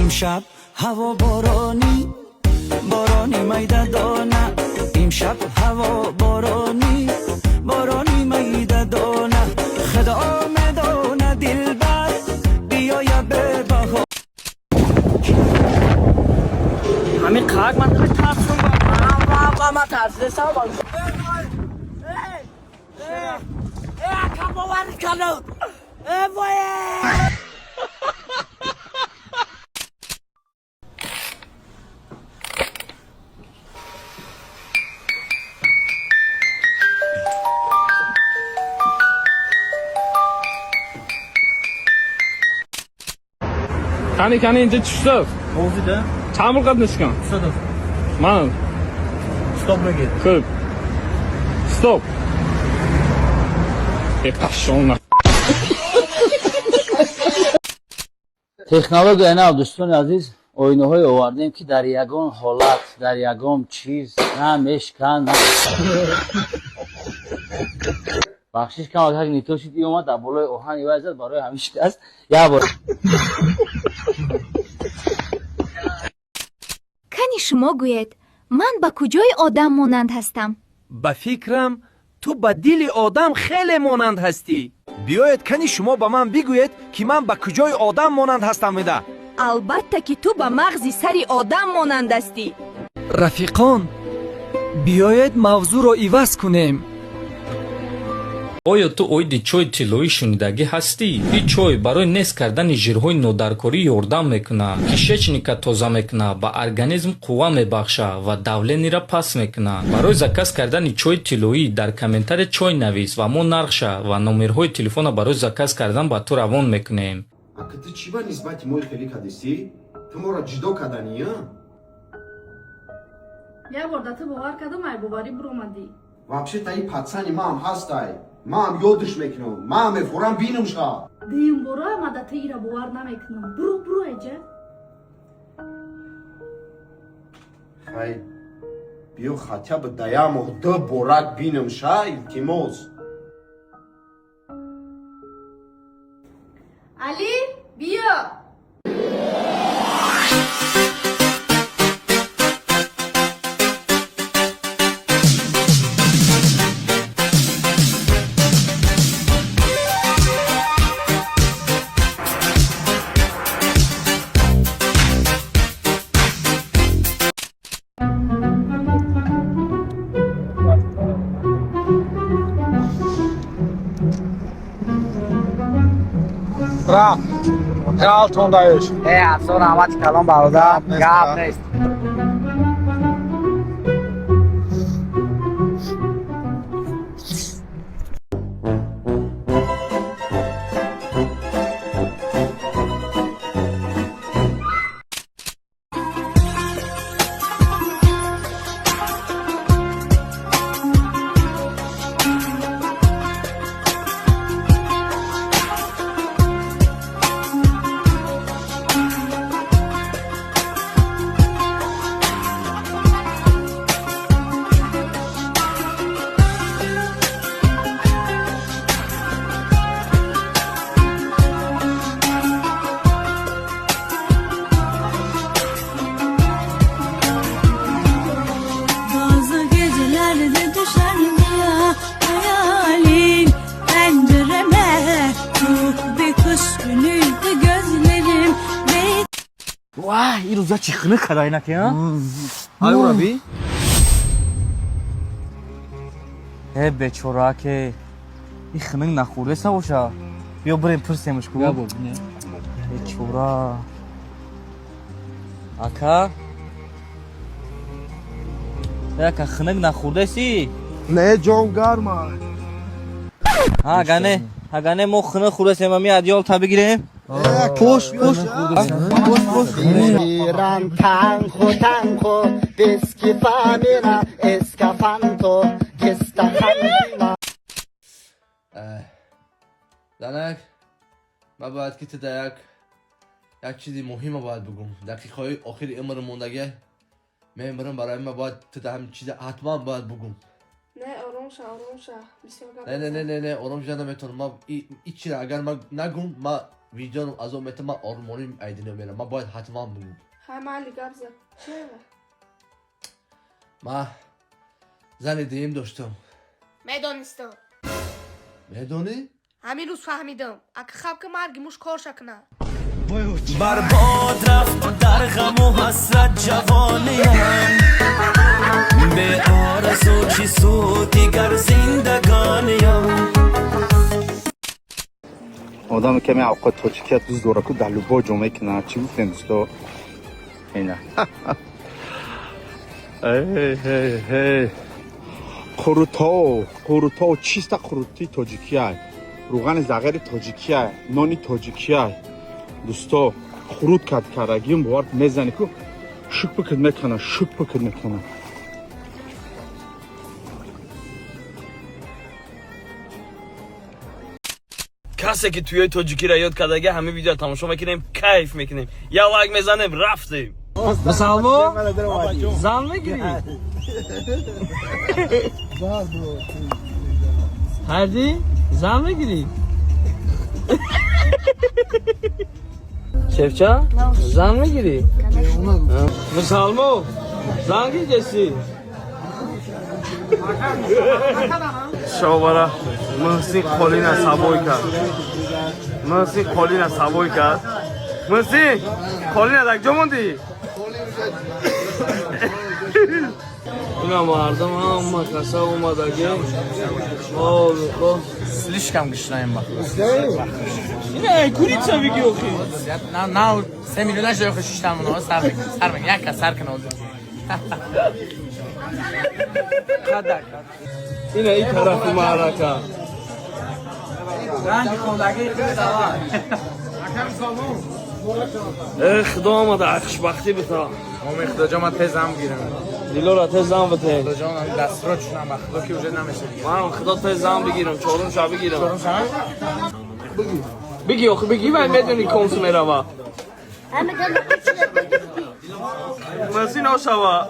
Имшаб ҳаво борони, борони майда дона. Имшаб ҳаво борони, борони майда дона. Худо медона, дилбар биёя бе баҳор. Ҳамин қак ман тарсум. Ман тарсидесам. Ака, боварӣ кардам. Вое! Qani, qani, инҷа чӣ шуд? Овзида. Чанд бор qatnashgan? Садов. Ман. Стоп мегир. Ko'p. Стоп. Э, пошёл на. Технологияи нав, дӯстони азиз, оинаҳое овардем, ки дар ягон ҳолат, дар ягон чиз намешкан. Бахшиш, кам як нитошид, и омад дар болои оҳан иваз зад, барои ҳамин шикаст як бор. Кани шумо гӯед, ман ба куҷои одам монанд ҳастам? Ба фикрам, ту ба дили одам хеле монанд ҳастӣ. Биёед, кани шумо ба ман бигӯед, ки ман ба куҷои одам монанд ҳастам меда. Албатта, ки ту ба мағзи сари одам монанд ҳастӣ. Рафиқон, биёед, мавзӯъро иваз кунем. Оё ту оиди чойи тиллоӣ шунидагӣ ҳастӣ? Ин чой барои нест кардани жирҳои нодаркорӣ ёрдам мекунад, кишечника тоза мекунад, ба организм қувва мебахшад ва давлениро паст мекунад. Барои заказ кардани чойи тиллоӣ дар комментария «чой» навис ва мо нархша ва номерҳои телефона барои заказ кардан ба ту равон мекунем. Ака, ту чӣ ба нисбати мои хелӣ кадистӣ? Ту моро ҷудо каданӣ, а? Як бор да ту бовар кардам, ай боварӣ буромадӣ. Вообще та и пацани маам ҳастай, маам ёдш мекунам, маам мефорам бинум ша. Дуюм бора ма да ту ира бовар намекунам. Буру, буру айҷа. Хай, биё, хотя бы да як моҳ ду борак бинум ша, илтимос. Алӣ, биё. Рафт. Ғалтон даеш. Э, афсон, раҳмати калон, бародар, гап нест. Bazı gecelerde düşer ya hayalin pencereme. Soğuk bir kış günüydü, gözlerim Вай, ин рӯза чӣ хунук када инаки, а? Ай, ураби. Э, бечора, ке ин хунук нахӯрдеса боша. Биё, бирем, пурсемш ку. Бечора ака, э, ака, хунук нахӯрдеси? Не, ҷон, гарма. Агане мо хунук хӯрдесем, ами адёл та бигирем. Пуш, пуш, пуш, пуш. Танхо, танхо, дескифамира эскафанто кестаханма. Занак, ман бояд ки ту да як чизи муҳима бояд бигӯм. Дақиқаҳои охири умри мондагӣ мемирам, барои ман бояд ту да ҳамин чиза ҳатман бояд бигӯм. Не, ором ша, ором ша, бисёр гап. Не, не, не, не, не, ором шуда наметавонам. Ман и чира агар ман нагӯм, ман Виҷдонам азоб мета, ман ормонӣ айдино мерам. Ман бояд ҳатман бугум. Ҳа, майли, гап зад. Чева? Ман зани дуюм доштам. Медонистам. Медонӣ? Ҳамин рӯз фаҳмидам. Ака хаб ки марги муш корша кунад. Барбод рафт дар ғаму ҳасрат ҷавониям, беорзу чӣ суд дигар зиндагониям. Одаме ками авқот тоҷикия дӯст дора ку дар любой ҷо мекунад. Чӣ гуфтем, дӯсто? Ина. Эй, қурутов, қурутов, чиста қурути тоҷикия, рӯғани зағири тоҷикия, нони тоҷикия. Дӯсто, хурут кард кардагим, бовар мезанӣ ку шук бикид мекана, шук бикид мекана. Касе ки туёи тоҷикиро ёд кардага, ҳамин видео тамошо мекунем, кайф мекунем, я лайк мезанем, рафтем. Мусалмо, зан мегирӣ? Ҳардӣ, зан мегирӣ? Шефча, зан мегирӣ? Мусалмо, зан гирдеси? Шовара Муҳсин қолина сабой кард. Муҳсин қолина сабой кард. Муҳсин, қолина дар куҷо мондӣ? Ина мардум ҳама каса омадаги. Слишком гушнаем ба. Ина курица бигӣ охи. На, на, 3 миллиона шо охи шиштан муно сар мекун, сар мекун, як кас сар кун озу. Ина ин тарафи маърака. Ранги хондагии худ савар. Э, худо омада, хушбахтӣ бита. Омин, худоҷон, ман тез зам гирам. Дилора, тез зам бите. Худоҷон, дастро чунам ба худо ки уже намеша дига. Ман худо тез зам бигирам, чорум шаб бигирам. Чорум шаб? Биги охи, биги, вай медони консу мерава. Маси ношава.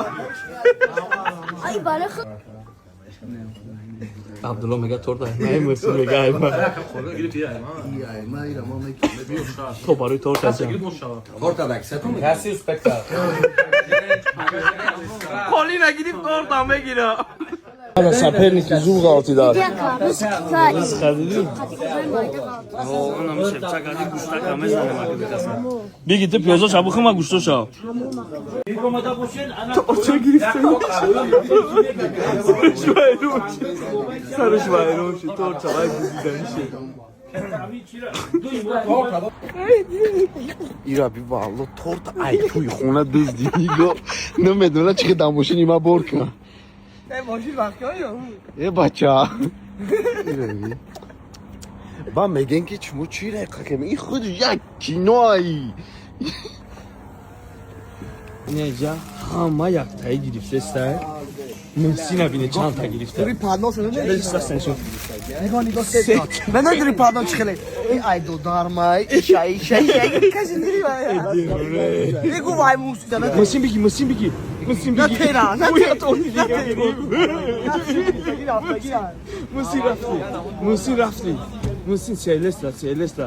Абдулло мега торта. Не, Муҳсин мега айма. То барои торта ҷам. Каси успект кард. Қолина гирифт, торта мегира. Соперники зур ғалтидар. Биги, ту пиёзоша бихӯма, гӯштоша. Торча гирифта. Сараш вайрон шуд. Сараш вайрон шуд. Торча вай гузиданӣ шуд. Ира би валло торт ай туи хона дуздӣ ниго намедона чӣ дар мошини ма бор кунам. Э, мошин вақтиё. Э, бача. Ира би. Ба мегӯем ки шумо чӣ рақам ин худ як кинои. Неҷа ҳама яктаи гирифтеста. Муҳсина бине чандта гирифта. Нигоҳ, нигоҳ, се. Ман надори паднос чӣ хеле. Ин ай додармай, иша, иша, иша. Каси дири вай. Бигу вай мусида. Муҳсин биги, Муҳсин биги. Муҳсин На биги. тера, на Бояд тера. они дига гирифт. Муҳсин рафти. Муҳсин рафти. Муҳсин селеста, селеста.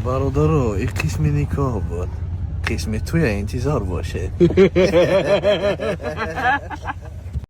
Бародаро, ин қисми никоҳ буд. Қисми туя интизор бошед.